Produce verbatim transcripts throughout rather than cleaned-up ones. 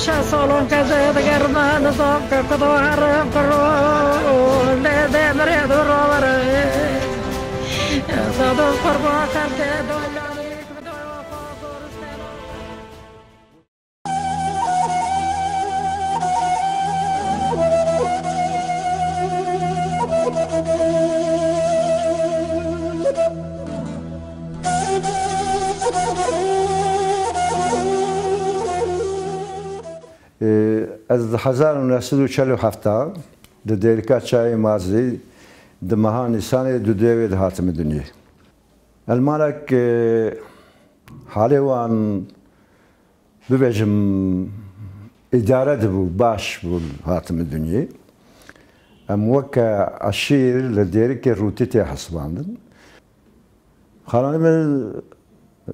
Şesalon keze digerme nizam ke kudo herim kiro, lê dê mirê du rovere. Zadon qurba kevke dolanî kudo xwe goristena. Ê, ez di hezar û neh sed û çel û heft de di Dêrika Çayê Mazî di meha Nîsanê du duyê wê de hatime dinyê. Elmanek, e, halê wan bibêjim îdare dibû, baş bû hatime dinyê. Em weke eşîr li Dêrikê Rûtî tê hesibandin. Xalanê min, e,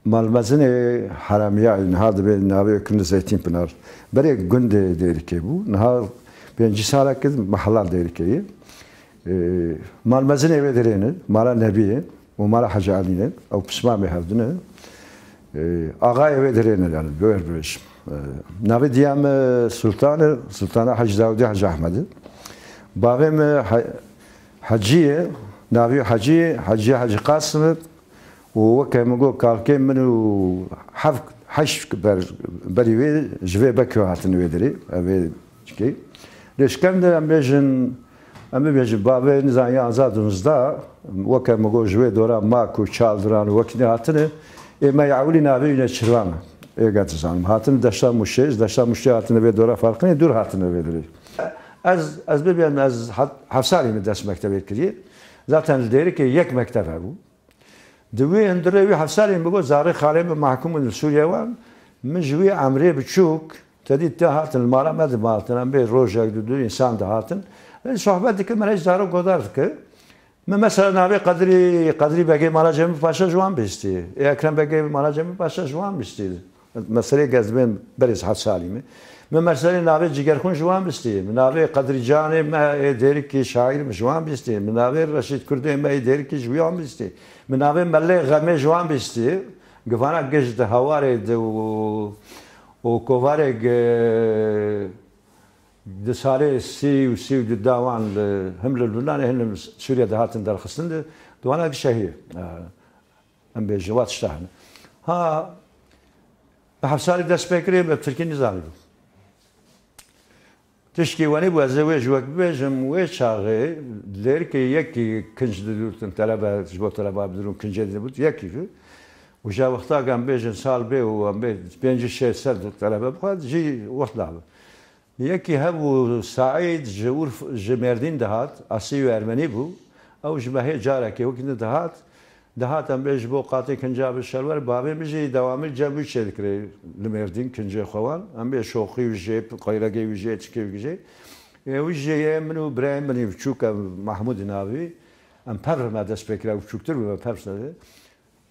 malmezinê Heremiyayê niha dibê navê wê kirine Zeytînpinar. Berê gundê Dêrikê bû. Niha pêncî salek mehela Dêrikê ye. E, malmezinê wê dirê ne, mala Nebî ye û mala Hecî Elî ne. Ew pismamê hevdin e. E, axayê wê dirê ne, yani, bi wê re bibêjim. E, navê diya me Sultan e, Sultana Hecî Dawudê Hecî Ehmed e. Bavê me He-, Hecî ye, navê Hecî ye, Hecî, Hecî Qasim e. Û weke min got, kalkê min û heft, heşt ber, berî wê ji vê bekê hatine wê dirê, ev ê çikê. Lê şikende em bêjin, em bibêjin, bavê nizan yanzdeh, duzdeh, weke min got, ji wê dora mak û çaldiran û wekî hatine, ê me ya ewilî navê wî ne Çirvan e. Ê ge dizanim. Hatine deşta Mûşê, ji deşta Mûşê hatine vê dora Farqinê, dûr hatine vê dirê. Ez, ez bibêm, ez he-, heft salî min dest mektebê kiriye. Zaten li Dêrikê yek mekteb hebû. Di wî hundirê wî heft salî min got, zarê xalê min mahkûm in li Sûriye wan. Min ji wî emrê biçûk, te dît te hatin li mala me dihatin, em bê rojek du du însan dihatin. Ê, sohbet dikin, min hiç zarok godar dike. Min mesela navê Qedrî, Qedrî Begê mala Cemîl Paşa ji wan bistî. Ê Ekrem Begê mala Cemîl Paşa ji wan bistî. Meselê gezbên berêz heft salî me. Min meselê navê Cigerxûn ji wan bistî. Min navê Qedrî Canê me ê Dêrikî şaîr min ji wan bistî. Min navê Reşîd Kurdê me ê Dêrikî ji wan bistî. Min navê Melê Xemê ji wan bistî. Givana giş di hewarê di û, û kovarê gi-, di salê sî û sî û du da wan li, him li Lubnanê, him li Sûriye de hatin derxistin di, di wana gişehî. Em bêjin, wa tişta hene. Ha, bi heft salî dest pê kirê, bi tirkî nizanîbû. Tişkî wenî bû, ez ê wê ji we bibêjim, wê çaxê Dêrikê yekî kinc didûrtin, telebe, ji bo teleba bidûrûn kincê didûrt, yekî bû. Û ja wexta em bêjin sal bê û em bê pêncî şêst ser telebe bixwat, jî wext dabe. Yekî hebû Saîd ji Urf-, ji Mêrdîn dihat, Asî û Ermenî bû. Ew ji me hê carekê wekî din dihat. Dihat em bê ji bo qatê kinca bi şerwer, bavê min jî dewamî cem wî çêdikirê li Mêrdîn kincê xwe wan. Em bê şoqî wî jê, qeyregê wî jê, çikê wî jê. Ê wî jê ye min û birayê min ê biçûk, em Mahmûd navî. Em pevr me dest pê kira, biçûktir bû me pevr.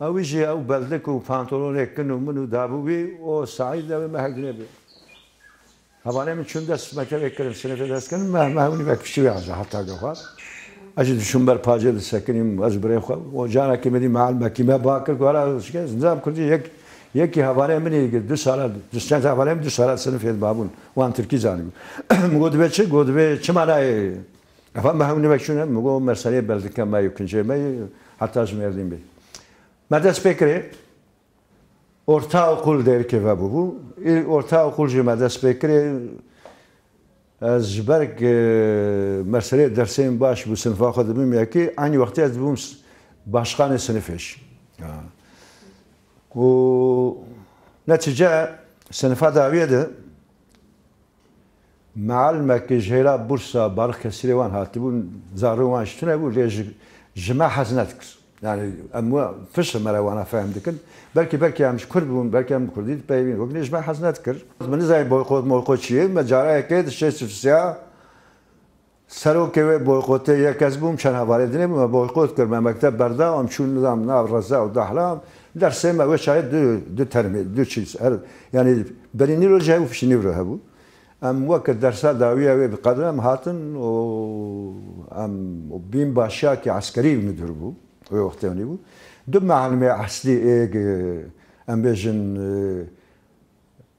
Ew jî ew beldik û pantolonê kin û min û dabû wî, o Saîd ew ê me hegdine bê. Hevalê min çûn dest mektebê kirin, sinifê dest kirin, me, me hûnî vek piştî wê aja heta gexwar. Ez jî dişûm ber pacê disekinîm, ez birê xwe. O carekê min dî meal mekî me ba kir, gora şikest, nizam kurdî yek, yekî hevalê min ê du sala, du çend hevalê min du sala sinifê de babûn. Wan tirkî zanîbû. Min got, "Divê çi?" Got, "Divê çima nayê?" Efa me hûnî vek çûne, min got, "Merselê beldike me yê, kincê me yê, heta ji Mêrdîn bê." Me dest pê kirê, orta okul Dêrikê vebûbû. Î orta okul jî me dest pê kirê. Ez ji ber, e, meseleyê dersê min baş bû, sinifa xwe dibim yekî, eynî wextê ez dibûm s-, başqanê sinifê jî. Ha. Û netîce sinifa dawiyê de Mealimekî ji hêla bursa Barix Kesîrê wan hatibûn, zarê wan ji tune bû, lê ji, ji me hez nedikir. Yani em we piştre me re wana fehm dikin. Belkî, belkî em ji Kurd bûn, belkî em bi Kurdî dipeyivîn. Wekî ji me hez nedikir. Min nizanî boykot moykot çi ye. Me cara yekê di şêst û sê ya serokê wê boykotê yek ez bûm, çend hevalê dinê bû, me boykot kir. Me mekteb berda, em çûn nizam nav Reza û Dahla. Dersê me wê çaxê du, du termê, du çîz. Her, yani berî nîro jî hebû, piştî nîvro hebû. Em weke dersa dawiya wê bi qedr em hatin û em bînbaşiyakî eskerî müdür bû. Wê wextê hûnî bû. Du mealimê eslî ê, em bêjin,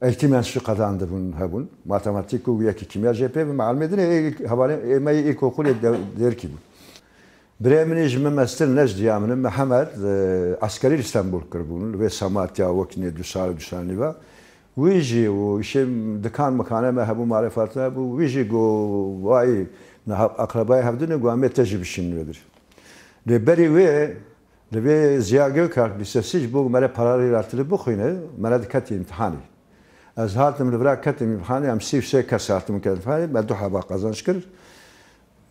e, Eğitim enstitüsü qedandibûn hebûn. Matematîk û yekî kîmya jê pê bû. Mealimê din ê hevalên ê me yê îlkokulê de-, derkî bûn. Birê min ê ji min mestir Necdiya min, Mihemed, e, eskerî li Stenbol kiribûn. Li vê sematiya wekî nê du sal, du sal nîva. Wî jî û îşê dikan mikane me hebû, marefat me hebû. Wî jî got, "Vay, niha eqrebayê hevdin ê, got, em ê te jî bişînin wê dir." Lê berî wê, li vê Ziya Gökalp Lisesi ji bo me re paralel hatili bixwîne, me re diketî îmtihanê. Ez hatim li vira ketim îmtihanê, em sî û sê kes hatim ketin îmtihanê, me du heba qazanç kir.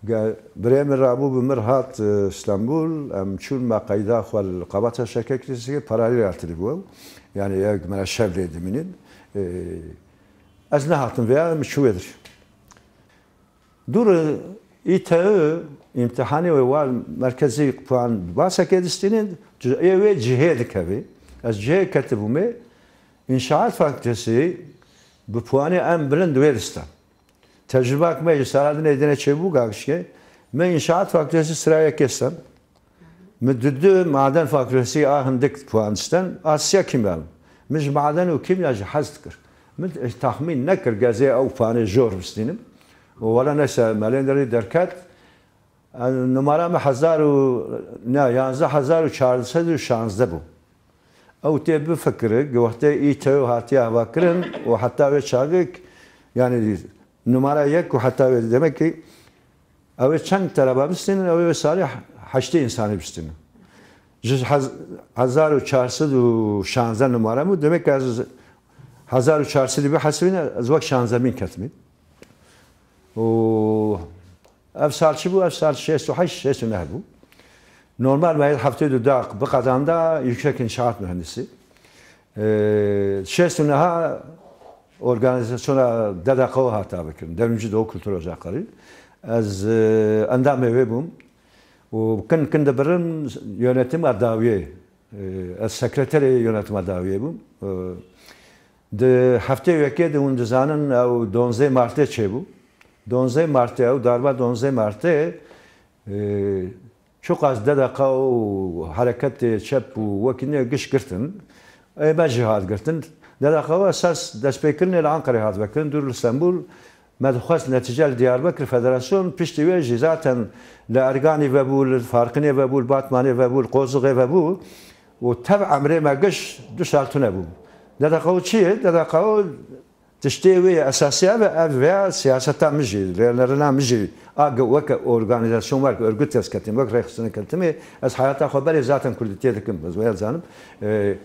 Ge-, birê min rabû bi mir hat, e, Stenbul, em çûn me qeyda xwe li Qabata Şevket Lisesi kir, paralel hatili bû ew. Yani ew me re şev lê dimînin. E, ez nehatim vêya, min çû wê dir. Dûr î te îmtihanê wê war merkezî puan baseke distînin, ê wê cihê dikevê. Ez cihê ketibûmê, înşaat fakültesi bi puanê en bilind wê distan. Tecrübak me ji sala dinê dinê çêbû gagişke, me înşaat fakültesi sira yekê stan. Min di du maden fakültesi a hindik puan disten, a siya kîmya. Min ji maden û kîmya jî hez dikir. Min tahmîn nekir gezê ew puanê jor bistînim. Û wela neyse, me lê derî derket. Numara min hezar û, ne, yanzdeh hezar û çar sed û şanzdeh bû. Ew tê bifikire, ki wextê î te hatiye hevakirin û heta wê çaxê, yani numara yek û heta wê, demek ki ew ê çend teleba bistînin, ew ê wê salê heştê însanî bistînin. Ji hez-, hezar û çar sed û şanzdeh numara bû, demek ki ez hezar û çar sedî bihesibîne, ez wek şanzdehmîn ketimî. Û ev sal çi bû? Ev sal şêst û heşt, şêst û neh bû. Normal me heftê du da biqedanda yüksek inşaat mühendisi. Ee, şêst û neha organizasyona D D K O hata bikirin. Devrimci Doğu Kültür Ocakları. Ez, e, endamê wê bûm. Û kin kin dibirim yönetim a dawiyê. Ee, ez sekreterê yönetim a dawiyê bûm. Ee, di heftê yekê de hûn dizanin ew donzdeh Martê çêbû. Donzdeh Martê, ew darba donzdeh Martê, e, Çiqas D D K O û hereketê çep û wekî nê giş girtin. Ê me jî hat girtin. D D K O esas destpêkirinê li Ankarayê hat vekirin, dûr li Stenbul. Me dixwest netîce li Diyarbekir federasyon, piştî wê jî zaten li Erganî vebû, li Farqinê vebû, li Batmanê vebû, li Qozuxê vebû û tev emrê me giş du sal tune bû. D D K O çi ye? D D K O Tiştê wê ye esasî ev e, ev veya siyaseta min jî, rênerina min jî, a ge-, weke organîzasyon, wek örgüt ez ketim, wek rêxistinê ketimê, ez heyata xwe berê zaten kurdîtiyê dikim, ez wê dizanim. E,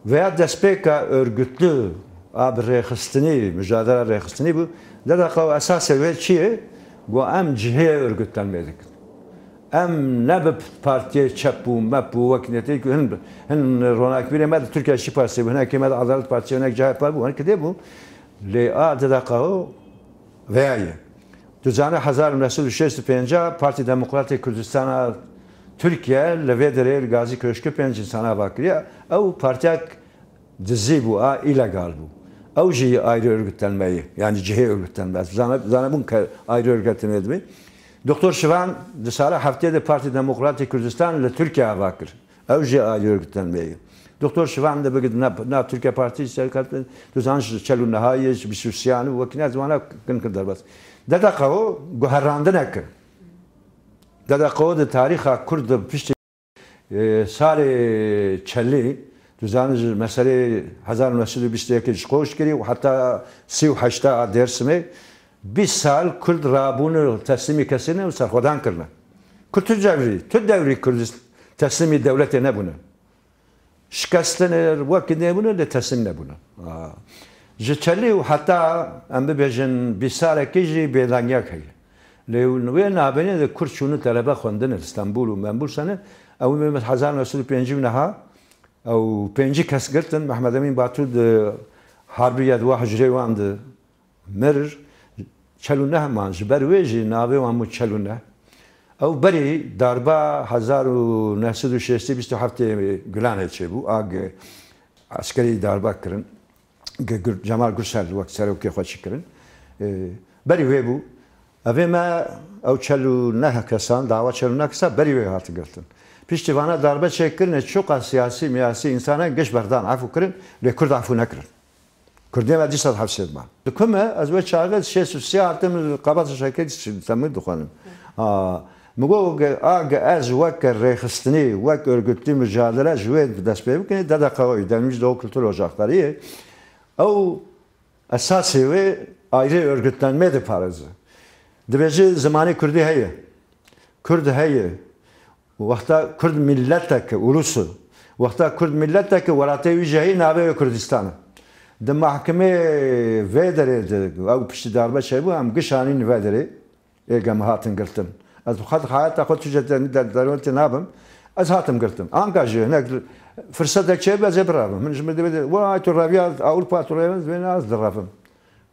veya destpêka örgütlü, a bi rêxistinî, mücadela rêxistinî bû, D D K O esasê wê çi ye? Got em cihê örgütlenmê dikin. Em ne bi partiyê çep û mep û wek netê ku hin, hin ronakbîrê me di Tirkiye Şî Partisi bû, hinekê me di Adalet Partisi, hinek C H P bû, hinek dê bû. Lê a D D K O veya ye. Tu zane hezar û neh sed û şêst û pênc Partî Demokratê Kurdistana Tirkiye li vê derê li Gazî Köşkü pênc insana va kiriye. Ew partiyek dizî bû, a îlegal bû. Ew jî ayrı örgütlenmeyê, yani cihê örgütlenme. Ez zane-, zanebûn ke ayrı örgütlenme dibê. Doktor Şivan di sala heftê de Partî Demokratî Kurdistan li Tirkiye ava kir. Ew jî ayrı örgütlenmeyê. Doktor Şivan de bigid na, na Tirkiye Partî serkat, tu zan ji çel û neha ye, ji bîst û sêyan û wekî ne ziwana kin kir derbas. D D K O guherandineke. D D K O di tarîxa Kurd de piştî E, salê çelî, tu zanî ji meselê hezar û neh sed û bîst û yekê ji xwe hişk kirî û heta sî û heşta a Dêrsimê, bîst sal Kurd rabûne teslîmî kesî ne û serxwedan kirine. Kurd tu devrî, tu devrî Kurd teslîmî dewletê nebûne. Şikestinê wekî nebûne, lê teslîm nebûne. A, ji çelî û heta em bibêjin bîst salekî jî bêdengiyek heye. Lê wê navênê de Kurd çûne telebe xwendinê li Stenbul û Menbul sene, ew ê hezar neh sed û pêncî û neha, ew pêncî kes girtin, Mehmed Emîn Batur di harbî ya di wa hicrê wan de mir, çel û neh man, ji ber wê jî navê wan bû çel û neh. Ew berî darba hezar û neh sed û şêst bîst û heftê Gulanê çêbû, a ge eskerî darba kirin. Ge-, Gur-, Cemal Gursel wek serokê xwe çi kirin. E, berî wê bû. Evê me ew çel û neh kesan, dawa çel û neh kesa berî wê hatin girtin. Piştî vana darbe çêkirinê çiqas siyasî, miyasî, însanan giş berdan, efû kirin, lê Kurd efû nekirin. Kurdê me dîsa di hepsê de man. Di ku me, ez wê çaxê şêst û sê hatim li Qabata Şakirê Temir dixwanim. A, min got, a, ez weke rêxistinî, wek örgütlü mücadele ji wê dest pê bikin, D D K O'yî, Derviş Doğu Kültür Ocakları ye. Ew esasê wê ayrı örgütlenme diparêze. Dibêje zimanê kurdî heye. Kurd heye. Wexta Kurd mileteke, ulusu. Wexta Kurd mileteke, welatê wî jî heye, navê wê Kurdistan e. Di mahkemê vê derê de, ew piştî darbe çêbû, em giş anîn vê derê. Êgem hatin girtin. Ez bi xwe di hayata xwe tuje de, de, derwentê nabim. Ez hatim girtin. Anka jî hinek firsetek çêbe ez ê birevim. Min ji min divê de, "Wa tu reviya Ewropa, tu reviya, ez vê ne ez direvim."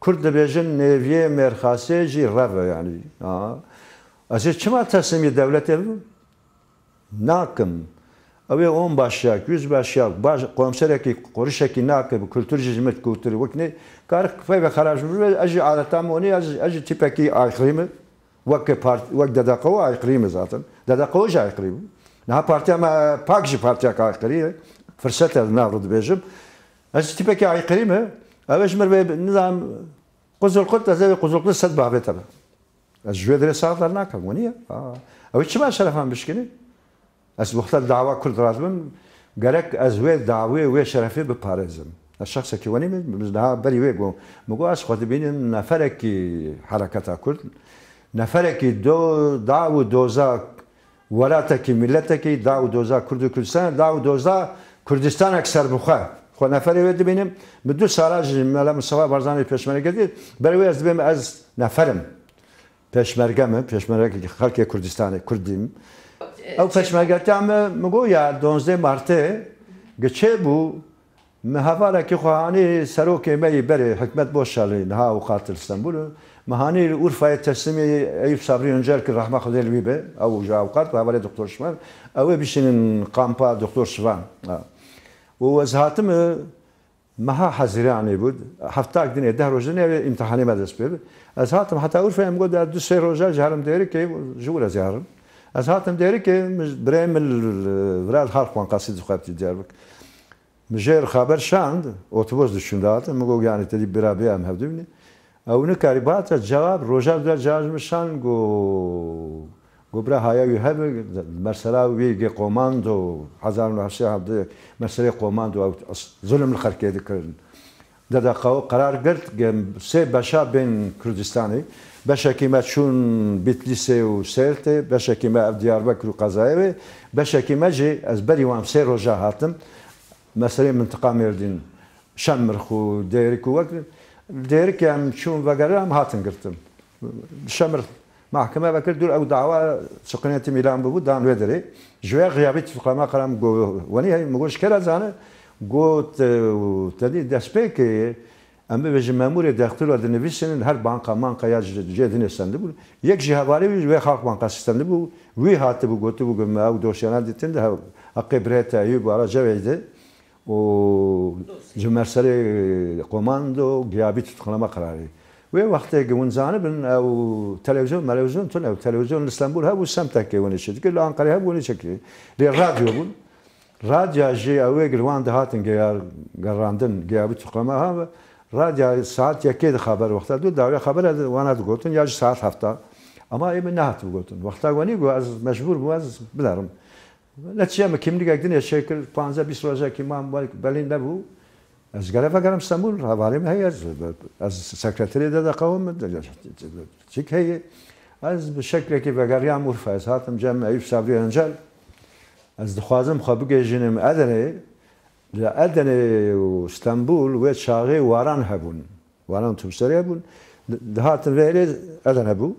Kurd dibêjin nêviyê mêrxasê jî rev e, yanî. Ha. Ez ê çima teslimî dewletê bibim? Nakim. Ew ê on başyak, yüz başyak, baş, komserekî, qorişekî nake, bi kultur jî ji min kultur wek ne. Kar peyve xerab ji min, ez jî adeta min onî, ez, ez jî tipekî aykırî me. Wek part-, wek D D K O aykırî me zaten. D D K O jî aykırî bû. Niha partiya me PAK jî partiyek aykırî ye. Firset e, nav dibêjim. Ez jî tipekî aykırî me. Ew ê ji min vê, nizam, Quzulqurt, ez ê vê Quzulqurt sed bavê te be. Ez ji wê derê sax dernakim, wenî ye. Aa. Ew ê çima şerefan bişkinî? Ez wexta dawa Kurd radibim, gerek ez wê dawê, wê şerefê biparêzim. Ez şexsekî wenî me, min daha berî wê got. Min got, ez xwe dibînim neferekî hereketa Kurd, neferekî do-, daw û doza welatekî, miletekî, daw û doza Kurd û Kurdistan, daw û doza Kurdistanek serbixwe. Xwe neferê wê dibînim. Min du sala ji Mela Mustafa Barzanî pêşmerge dît. Berê wê ez dibêm ez neferim. Pêşmerge me, pêşmergekî xelkê Kurdistanê, Kurdî me. Ew pêşmergetiya me, min got ya donzdeh Martê giçê bû, me hevalekî xwe hanî serokê me yî berê Hikmet Boşalî, niha awqat li Stenbolê. Me hanî li Urfayê teslimî Eyüp Sabri Öncel kir, rehma Xwedê li wî be, ew ji awqat, hevalê Doktor Şivan. Ew ê bişînin kampa Doktor Şivan. Ha. Û ez hatim, e, Meha Hezîranê bû, heftak dinê, deh roj dinê wê îmtihanê me dest pê bi. Ez hatim heta Urfayê, min got, "Der du sê roja ji herim Dêrikê, ji wir ez ê herim." Ez hatim Dêrikê, min, birê min li, li, vira li Xalq Bankasî dixwebitî Diyarbekir. Min jê re xeber şand, otobus diçûn dihatin, min got, "Yanî te dî bira bê em hevdu bîne." Ew nikarî bihate cewab, roja duya cewab ji min şand, got, Got, bira haya wî hebe, mersela wî gê komando, hezar û neh sed hevdeh, merselê komando, ew zulm li xelkê dikirin. D D K O qerar girt, gê sê beşa bên Kurdistanê, beşekî me çûn Bitlîsê û Sêrtê, beşekî me ev Diyarbekir û qezayê wê, beşekî me jî, ez berî wan sê roja hatim, meselê mintiqa Mêrdîn, Şemmirx û Dêrik û wek Dêrikê em çûn vegerin, em hatin girtin. Şemir mahkeme vekir, dûr ew dawa çiqinê tim îlan bûbû, dan wê derê. Ji wê xiyabî tutuklama qeram go-, wenî hey, min got, ji kera zane, got, e, û te dî destpêkê, em bibêjin memûrê dextilo dinivîsînin, her banka manka ya ji cê dinê sendibûn. Yek jî hevalê wî ji wê Xalq Bankasî sendibû, wî hatibû, gotibû, got, me ew dosyana dîtin de, heqê birê te Eyûb Ara Ceveyî de. û ji merserê komando giyabî tutuklama qerarê. Wê wextê ki hûn zanibin, ew televîzyon, melevîzyon tune, ew televîzyon li Stenbul hebû, semtekê hûn ê çêdikir, li Anqerê hebû, hûn ê çêkirî. Lê radyo bûn. Radya jî ew ê ki li wan dihatin geyar-, gerandin, giyabî tutuklama ha, radya saet yekê di xeber wexta dû, dawiya xebera di-, wana digotin, ya jî saet hefta. Ama ê min nehat bigotin. Wexta wenî got, ez mecbûr bû, ez binerim. Netîce min kîmlîkek dinê çêkir, panzdeh bîst rojekî mam, belî nebû. Ez gere vegerim Stenbul, hevalê min heye, ez, ez sekreterê D D K O me, çik heye. Ez bi şeklekî vegeriyam Urfa, ez hatim cem Eyüp Sabri Öncel. Ez dixwazim xwe bigihîjînim Edenê. Li Edenê û Stenbul wê çaxê waran hebûn. Waran otobusê re hebûn. Di-, dihatin vê herê Eden hebû.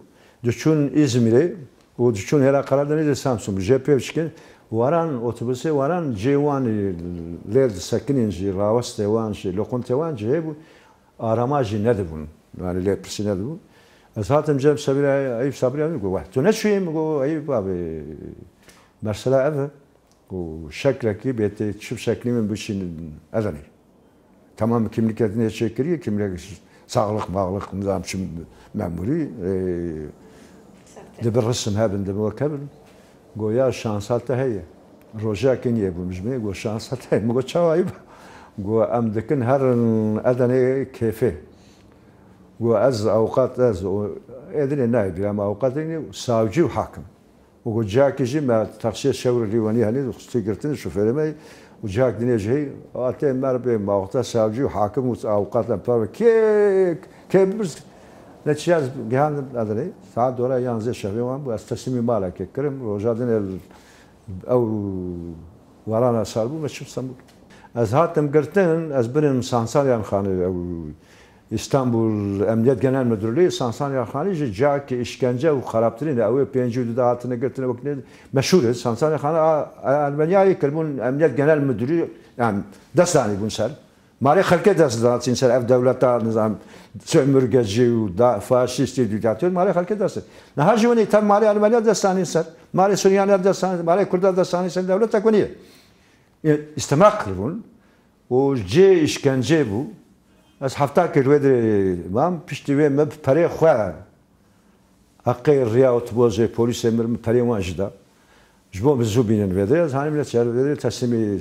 Diçûn Îzmîrê û diçûn hêla Karadenizê Samsun. Jê pê biçikin. Waran otobusê waran cê wan lê disekinîn jî, rawestê wan jî, loqintê wan jî hebû. Arama jî nedibûn. Yani lê pirsî nedibûn. Ez hatim cem Sebîra, Eyüp Sabri, got, "Weh, tu neçûyî?" Min got, "Eyüp abi, mersela ev e." û şeklekî bê tê çi şeklî min bişîn Edenê. Tamam kimlîkek dinê çêkirî, kimlîkek sağlık, mağlık, nizam çi memurî, e, dibi risim hebin, dibi wek hebin. Goya şansa te heye. Rojekê niye bûm ji me, go şansa te heye. Min go çawa yî? Got, em dikin herin Edenê kêfê. Got, ez awqat ez û ê dinê nayê bîra me awqat dinê savcî û hakim. Û got, ciyakî jî me taksiyê şewr lîwanî henî xistî girtin şofêrê me û ciyak dinê jî hey, atê me re bê mawqta savcî û hakim û awqat em par kê kê birs ne çi ez gihandim Edenê. Saet dora yanzê şevê wan bû. Ez teslîmî malekê kirim. Roja dinê ew warana sar bû me çim Stenbul. Ez hatim girtin, ez birim Sansalyan Xanê ew Îstanbul Emniyet Genel Müdürlüğü, Sansalyan Xanê jî ciyakî îşkence û xerabtirîn e. Ew ê pêncî û du de hatine girtin, wek ne meşhûr e. Sansalyan Xanê a, a Ermeniyayê kirbûn Emniyet Genel Müdürü, yani dest danî bûn ser. Malê xelkê dest danîn ser ev dewleta, nizam, sömürgeci û da, faşîstî diktatör, malê xelkê dest. Niha jî winî tev malê Ermeniya dest danîn ser. Malê Suriyaniya dest danîn, malê Kurda dest danîn ser, dewleta ku niye. E, îstimrak kiribûn û cê îşkencê bû. Ez hefta kir wê dirê mam, piştî wê me bi perê xwe heqê riya otobozê polîsê mir min perê wan jî da. Ji bo min zû bînin vê dirê. Ez hanî min çer vê dirê teslîmî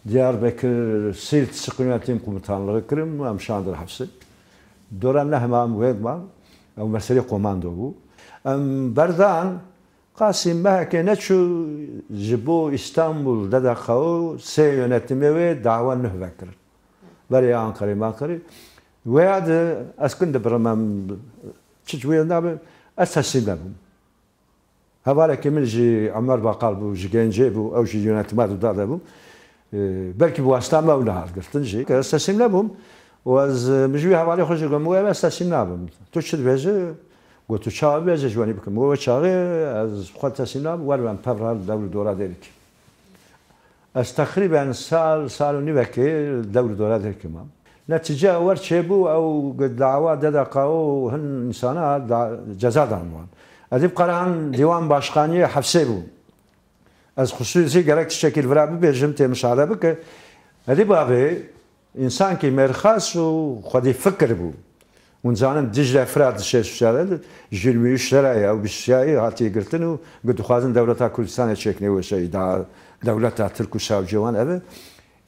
Diyarbekir, Siirt Sıkı Yönetim Komutanlığı kirim, em şandin hepsê. Dora neh mam wê mam, ew meselê komando bû. Em berdan, Qasî mehekê neçû ji bo Îstanbul D D K O sê yönetimê wê dawa nuh vekirin. Berê Ankarê Mankarê. Wêya di ez kin dibirim em çi wê nabe ez teslîm nebûm. Hevalekî min jî Ömer Bakal bû, ji Gencê bû, ew jî yönetima Dûda de bû. E, belkî bi wasita me ew niha girtin jî. Ez teslîm nebûm. Û ez, e, min ji wî hevalê xwe jî got, min got, "Ev ez teslîm nabim. Tu çi dibêjî?" Got, "Tu çawa bibêjî, ji wenî bikim." Min got, "Wê çaxê ez xwe teslîm nabim, wer ben pevra li dewr û dora dêrikî." Ez teqrîben sal, sal û nîvekê dewr û dora dêrikê mam. Netîce wer çêbû, ew dawa D D K O hin însana da, ceza dan wan. Edîb Karahan dîwan başkaniyê hefsê bû. Ez xusûsî gerek tiştekî li vira bibêjim, tê muşahede bike. Edî bavê, însankî mêrxas û xwedî fikir bû. Hûn zanin Dicle Firat şêst û çar, ji yirmi üç serayê ew bîst serayê hatiye girtin û got dixwazin dewleta Kurdistanê çêkinê wê şeyî da dewleta Tirk û savcê wan ev e.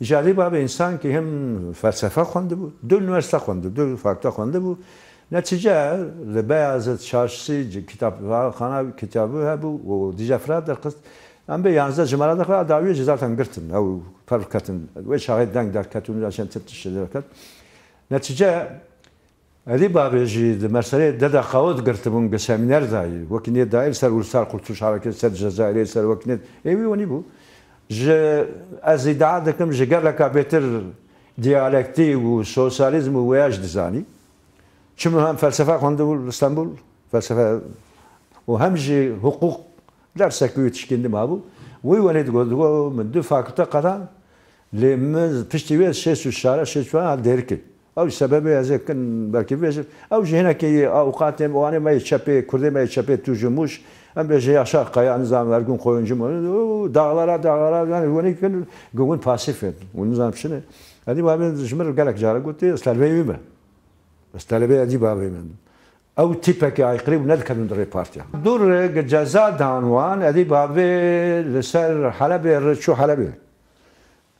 Îca Edî bavê însankî him felsefe xwendibû, du unîversîte xwendibû, du fakûlte xwendibû. Netîce li Beyazît Çarşî kitapxana kitabî hebû û Dicle Firat derxist. Em bê yanzdeh cimara derxist, dawiyê jî zaten girtin. Ew perv ketin. Wê çaxê deng derket û nîra çend tiştê derket. Netîce Edî bavê jî di merserê D D K O digirtibûn, gi semîner dayî. Wekî nê dayî li ser Ulusal Kurtuluş Hareketi, ser Cezayirê, ser wekî nê. Ê wî wenî bû. Ji, ez îdia dikim, ji geleka bêtir diyalektî û sosyalîzm û wêya jî dizanî. Çimû hem felsefe xwendibû li Stenbul, felsefe û hem jî hiqûq dersekî wî tişkî nima bû. Wî wenê digot, digot, "Min du fakûlte qedan, lê min piştî wê şêst û çar, şêst û çar dêrikê." Ew sebebê ez ê kin belkî bibêjim. Ew jî hinekî awqatê wan ê me yê çepê, kurdê me yê çepê tûj û mûş, em bêjê Yaşar Kaya, nizam Ergun Koyuncu mu, dağlara, dağlara, yani wenê kin, gun pasîf in. Û nizam çi ne. Edî bavê ji min re gelek cara gotî, ez telebeyê wî me. Ez telebeyê Edî bavê me. Ew tîpekî ayqirî bû, nedikevin di rê partiya. Dûr re gi ceza dan wan, Edî bavê li ser Helebê re çû Helebê.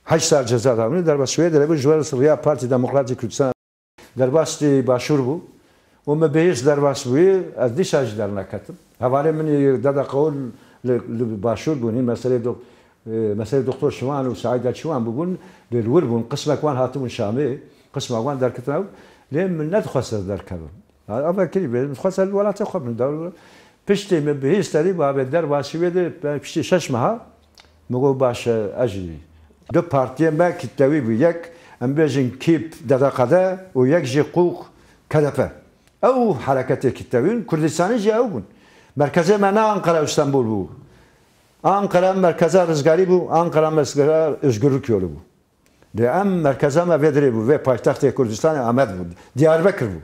Heşt sal ceza dan, derbas Swêdê re bû, ji ber riya Partî Demokratîk Kurdistan derbas tê Başûr bû. Û min bihîst derbas bûyî, ez dîsa jî derneketim. Hevalê min yê D D K O li, li Başûr bûn, hîn meselê do-, e, meselê Doktor Şivan û Saîd Elçiwan bûbûn, lê li wir bûn, qismek wan hatibûn Şamê, qismek wan derketin ew. Lê min nedixwest ez derkevim. Eva kirî bê, min xwest ez li welatê xwe bin dewr. Piştî min bihîst Edî bavê derbasî wê de, piştî şeş meha, min got, "Baş e, ez jî." Du partiyê me kitlewî bû. Yek, em bêjin kîp D D K D û yek jî qûq K D P. Ew hereketê kitlewî bûn, Kurdistanî jî ew bûn. Merkezê me ne Ankara û Stenbul bû. Ankara merkeza rizgarî bû, Ankara merkeza özgürlük yolu bû. Lê em merkeza me vê dirê bû, vê paytextê Kurdistanê Amed bû, Diyarbekir bû.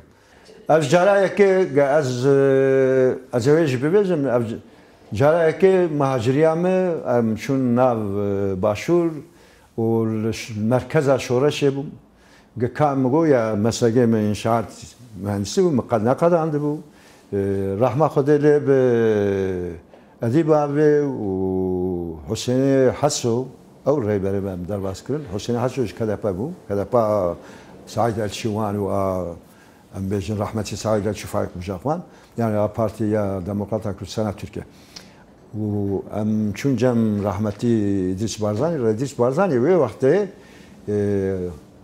Ev cara yekê ge ez, e, ez ê wê jî bibêjim, ev c-, cara yekê muhaciriya me, em çûn nav, e, Başûr û li ş-, merkeza şoreşê bûm. Ge ka min got ya meslekê min înşaat mühendisi bû, min qed neqedandibû. E, rahma Xwedê lê bi Edîb Avê û Husênê Heso, Ew rêberê me em derbas kirin. Husênê Heso ji K D P bû. K D P a Saîd El Şiwan û a, em bêjin, rehmetî Saîd El Şifaik Mucaxwan. Yani a Partiya Demokrata Kurdistana Tirkiye. Û em çûn cem rehmetî Îdrîs Barzanî re. Îdrîs Barzanî wê wextê, e,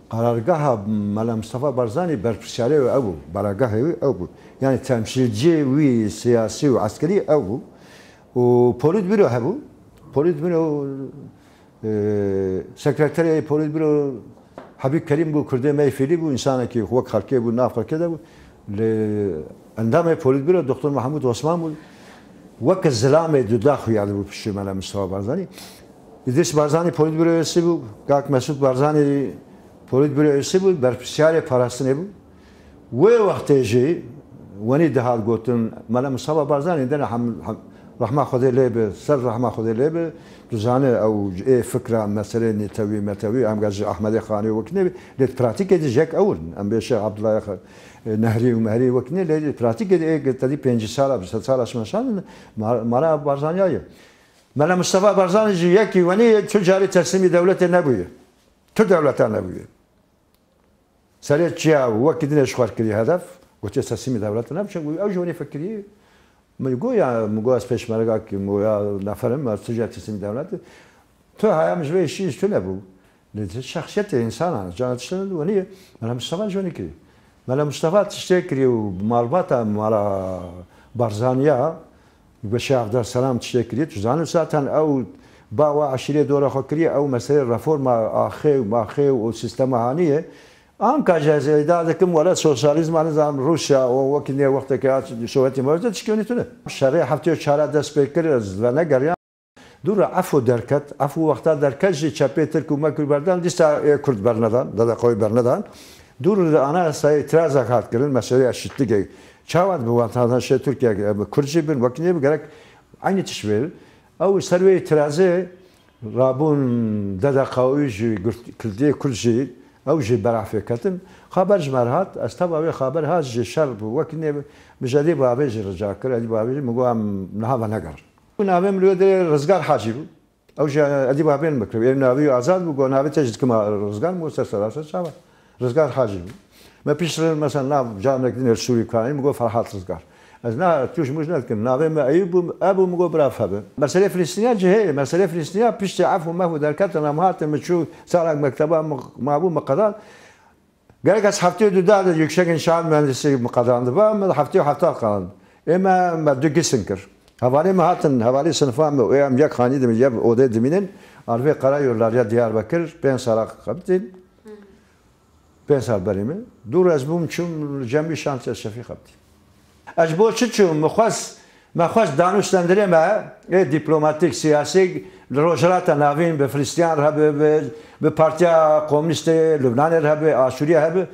qarargeha Mela Mustafa Barzanî berpirsiyarê wê ew bû. Baragahê wê ew bû. Yani temsîlciyê wî siyasî û eskerî ew bû. Û polîtbîro hebû. Polîtbîro, e, sekreterê polîtbîro Habîb Kerîm bû, Kurdê me yê Fîlî bû, însanekî wek xelkê bû, nav xelkê de bû. Lê endamê polîtbîro Doktor Mehmûd Osman bû. Weke zilamê duda xuya dibû piştî Mela Mustafa Barzanî. Îdrîs Barzanî polîtbîro üyesi bû, Kak Mesûd Barzanî polîtbîro üyesi bû, berpirsiyarê parastinê bû. Wê wextê jî wenî dihat gotin, Mela Mustafa Barzanî dene hem, hem, rehma Xwedê lê be, ser rehma Xwedê lê be, tu zanî ew ê fikra meselê netewî, metewî, em gel ji Ehmedê Xanê wek nebe, lê di pratîkê de jek ew in. Em bê Şêx Abdullah Nehrî û Mehrî wek ne, lê di pratîkê de ê tedî pêncî sala, bi sed sala şima şan, ma-, mala Barzanî ye. Mela Mustafa Barzanî jî yekî wenî tu carî teslîmî dewletê nebûye. Tu dewleta nebûye. Serê çiya wekî dinê ji xwe kirî hedef, gotiye teslîmî dewletê nebû, çunku ew jî wenî fikirî. Min got ya, min got ez pêşmergakî, min got ya neferim, ez tu carî teslîmî dewletê. Tu haya min ji vê îşî ji tu nebû. Lê di şexsiyetê însanan, cana tiştê ne wenî ye. Mela Mustafa ji wenî kirî. Mela Mustafa tiştê kirî û malbata mala Barzaniya, Beşê Abdulselam tiştê kirî. Tu zanî zaten ew ba wa eşîrê dora xwe kirî, ew meselê reforma axê û maxê û sîstema hanî ye. Anka jî ez îda dikim, wele sosyalîzma nizam Rûsya û wekî nê wextekê hat Sovyetê mewze tiştê wenî tune. Şerê heftê û çara dest pê kir, ez venegeriyam. Dû re efû derket, efû wexta derket jî çepê Tirk û Mekur berdan, dîsa ê Kurd bernedan, D D Q'yê bernedan. Dû re anayasayê îtirazek hat kirin, meselê eşîtligê. Çawa dibe wan tazan şê Tirkiye, em Kurd jî bin, wekî nê bi gerek eynî tişt bê. Ew ser wê îtirazê rabûn D D Q'yê jî, Kurdiyê Kurd jî, ew jî berafê ketin. Xaber ji me re hat, ez teva wê xaber hat jî şer bû, wekî nê bi, min ji Edî Babê jî rica kir, Edî Babê jî min got em niha venegerin. Navê min li wê derê Rizgar Hacî bû. Ew jî Edî Babên min kir. Ê navê wî Azad bû, got navê te jî dikim Rizgar, min got ser sera ser çava. Rizgar Hacî bû. Me piştre mesela nav canek din el Sûrî kanî, min got Ferhat Rizgar. Ez na tûj muj nedikim. Navê me Eyûb bû, e bû, min got bira febe. Meselê Filistîniya cihê, meselê Filistîniya piştî efû mefû derketin, em hatin, min çû salek mekteba, min, mabû, min qedan. Gerek ez heftê du da de yüksek inşaat mühendisi mi qedandiba, me heftê û heft qedan. Ê me, me du gisin kir. Hevalê me hatin, hevalê sinifa me, ê em yek xanî de, yek odê dimînin, arvê Karayollar ya Diyarbekir, pênc sala xebitîn. Pênc sal berî me. Dû re ez bûm çûm cem wî şantiye şefî xebitî. Ez ji bo çi çûm? Min xwest, me xwest danûstendirê me ê dîplomatîk, siyasî li Rojhilata Navîn bi Filistîyan re hebe, bi, bi Partiya Komûnîstê Lubnanê re hebe, Aşûriye hebe.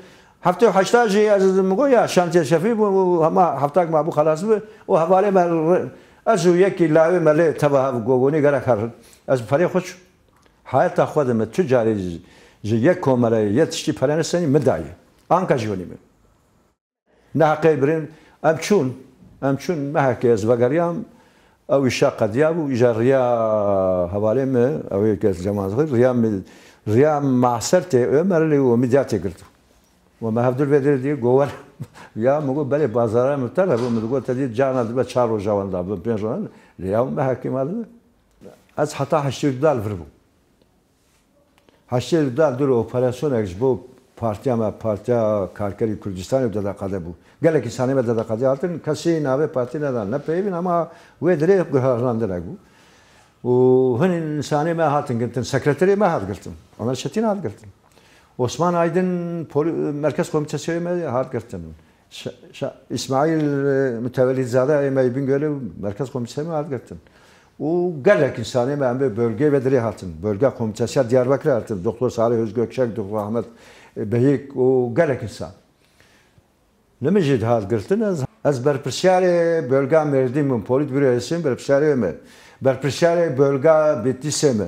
Heftê û heşta jî ez min got ya şantiye şefî bû, hema heftak mabû xelas bi û hevalê me re, ez û yekî lawê me lê teva hev gogonî gerek herin. Ez bi perê xwe çûm. Hayata xwe de me tu carî ji, ji yek komeleyê, yek tiştî pere nestenî min daye. Anka jî wenî min. Neheqê birîn, em çûn, em çûn, mehekê ez vegeriyam, ew îşa qediyabû, îja riya hevalê me, ew ê ke ez cemazixir, riya me, riya mahser tê Omerlî û Midyatê girtibû. Û me hevdûr vê dirê dî, got, wer, ya, min got, belê bazara min ter hebû, min digot, te dî carna dibe çar roja wan da, bin pênc roja, lê ya mehekê ma dibe. Ez heta heştê û du da li vir bûm. Heştê û du da dûr operasyonek ji bo partiya me, Partiya Karkerî Kurdistanê û D D Q D bû. Gelek însanê me D D Q D hatin, kesî navê partî nedan, ne peyivîn, ama wê dirê guherlandinek bû. Û hin însanê me hatin girtin, sekreterê me hat girtin. Omer Çetîn hat girtin. Osman Aydin poli-, Merkez Komitesiyê me hat girtin. Şa-, Şa-, Îsmaîl, e, Mütevellîzade ê me yê Bingölê Merkez Komitesiyê me hat girtin. Û gelek însanê me em bê bölgeyê ve dirê hatin. Bölge Komitesiya Diyarbekirê hatin. Doktor Salih Özgökçek, Doktor Ahmet, e, Beyik û gelek însan. Li min jî dihat girtin, ez, ez berpirsiyarê bölga Mêrdîn bûm, polîtbüro hêsên berpirsiyarê me. Berpirsiyarê bölga Bitlîsê me.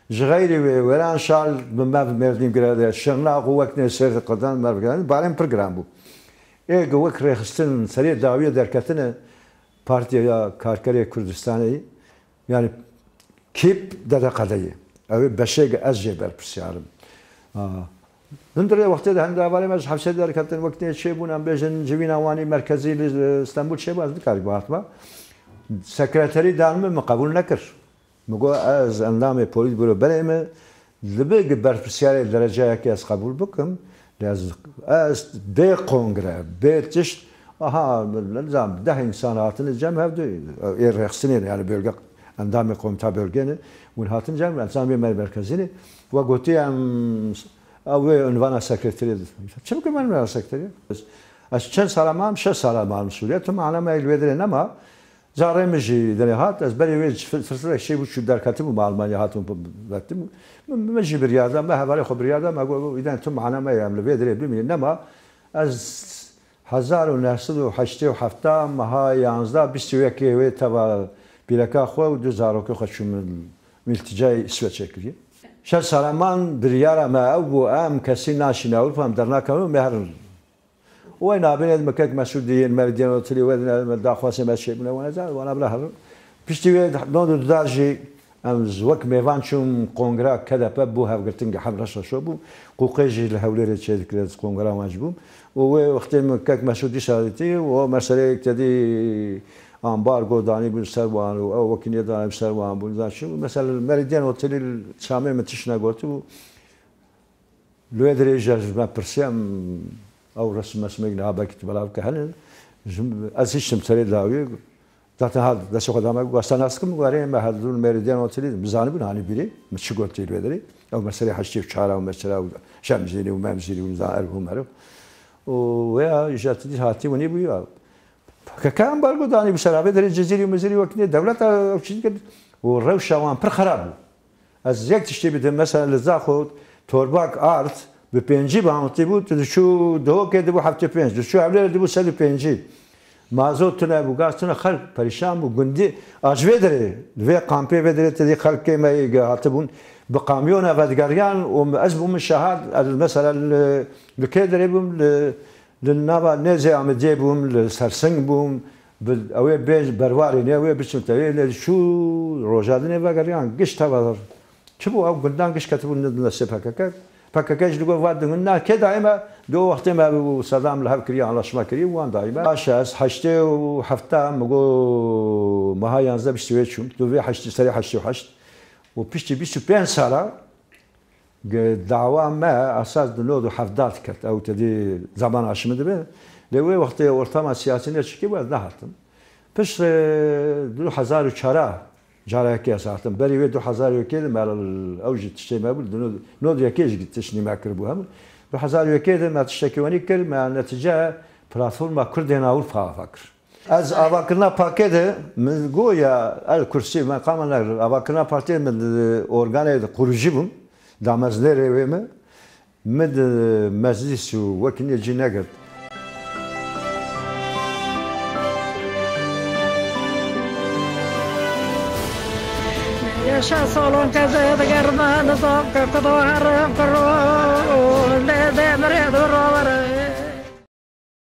Ji xeyrî wê, wêran şal bi me bi Mêrdîn girede, Şirnaq û wek nê sêr diqedan me bi girede, barên pir giran bû. Ê ku wek rêxistin serê dawiyê derketine Partiya Karkerê Kurdistanê, yani kîp D D Q D ye. Ew ê beşê ez jê berpirsiyar im. A, Hundirê wextê de hemde hevalê me ji hepsê derketin, wek tê çêbûn, em bêjin civîna Wanî merkezî li, e, Stenbul çêbû, ez nikarî bihatime. Sekreterî dan min, min qebûl nekir. Min got, ez endamê polîtburo berê me, dibe berpirsiyarê dereceyekê ez qebûl bikim, lê ez, ez bê kongre, bê tişt, aha, nizam, deh însan hatine cem hevdu, ê rêxistinê ne, yani bölge, endamê komîta bölgê ne, hûn hatin cem, endamê me merkezî ne, we gotî em, ew wê unvana sekreterî. Çi bikim ben unvana sekreterî? Ez, ez çend sala mam, şeş sala mam Sûriye, tu mana me li wê dirê nema, Carê min jî derê hat, ez berê wê fir-, firsetek çêbû çû derketibûm Almanya, hatibûm vetim. Min, min jî biryar da, me hevalê xwe biryar da, me got, îden tu mana me ye, em li vê dirê bimînin. Nema ez hezar û neh sed û heştê û heft meha yanzdeh, bîst û yekê wê teva pîreka xwe û du zarokê xwe çûm îltîcayê Îsveçê kiriye. Şeş sala man biryara me ew bû, em kesî naşîne Ewropa, em dernakevin, me herin. Wê nabîne me kek Mesûdî yên Meridyen Otelî wê dine me daxwazê me çêbûne wana car, wana bila herin. Piştî wê nod û du dar jî em z-, wek mêvan çûm kongra K D P bû hevgirtin ge hem reş reşo bû. Qûqê jî li Hewlêrê çêdikire kongra wan jî bû. Û wê wextê min kek Mesûd dîsa dîtî û o meseleyek tedî ambargo danî bûn ser wan û ew wekî nêdanî ser wan bûn. Zan çi bû? Mesela li Meridyen Otelî li Şamê min tişt negotibû. Li wê dirêj de ji me pirsiya, em, ew resim mesimêk niha belkî tu belav ke hene. Ji, ez hiştim serê dawiyê. Zaten ha destê xwe dame, westa nas kim, warê me her dûn Meridyen Otelî, min zanîbûn hanî bîrê, min çi gotî li wê dirê. Ew meselê heştê û çara û meçera û Şemzîrî û Memzîrî û nizan erv û merv. Û wê ya, îja tu dî hatî winî bû ya. P K K ambargo danî bi ser avê derê Cizîrî û Mizîrî wekî dê dewleta ew çî dikir û rewşa wan pir xerab bû. Ez yek tiştê bidim, mesela li Zaxo torbak ard bi pêncî bamtî bû, tu diçû Duhokê dibû heftê pênc, diçû Hewlêrê dibû sed û pêncî. Mazot tune bû, gaz tune, xelk perîşan bû, gundî a ji vê derê, li vê kampê vê derê tedî xelkê me yê hatibûn, bi kamyona vedigeriyan û ez bûm şahad, ez mesela li, li kê derê bûm, li, Li nava nêzê Amediyê bûm, li Sersing bûm, bi, ew ê bêj berwarê ne, ew ê biçim tevê, lê çû roja dinê vegeriyan, giş teva. Çi bû ew gundan giş ketibûn li destê P K K? P K K jî digot, va di gundan kê dayê me, di o wextê me bû Sedam li hev kiriye, anlaşma kiriye, wan dayê me. Baş e, ez heştê û heft min got, meha yanzdeh bîst û yê çûm, tu vê heştê, serê heştê û heşt. Û piştî bîst û pênc sala, Ge-, dawa me esas di nod û hevdeh diket. Ew tedî zaman aşımı dibe. Lê wê wextê ortama siyasî ne çikî bû, ez nehatim. Piştre du hezar û çar careke ez hatim. Berî wê du hezar û yekê de me ew jî tiştê me bû. Di nod, nod yekê jî tiştî me kir bû hem. Du hezar û yekê de me tiştekî wenî kir, me netice platforma Kurdên Ewropa ava kir. Ez avakirina pakê de min goya el kursî, me qama ne, avakirina partiyê min di organê de kurucî bûm, dameznêrê wê me, min di meclîs û wekî nê cî negirt. Yaşa salon keze digerme nizam ke kudo herim kiro lê demrê du rovere.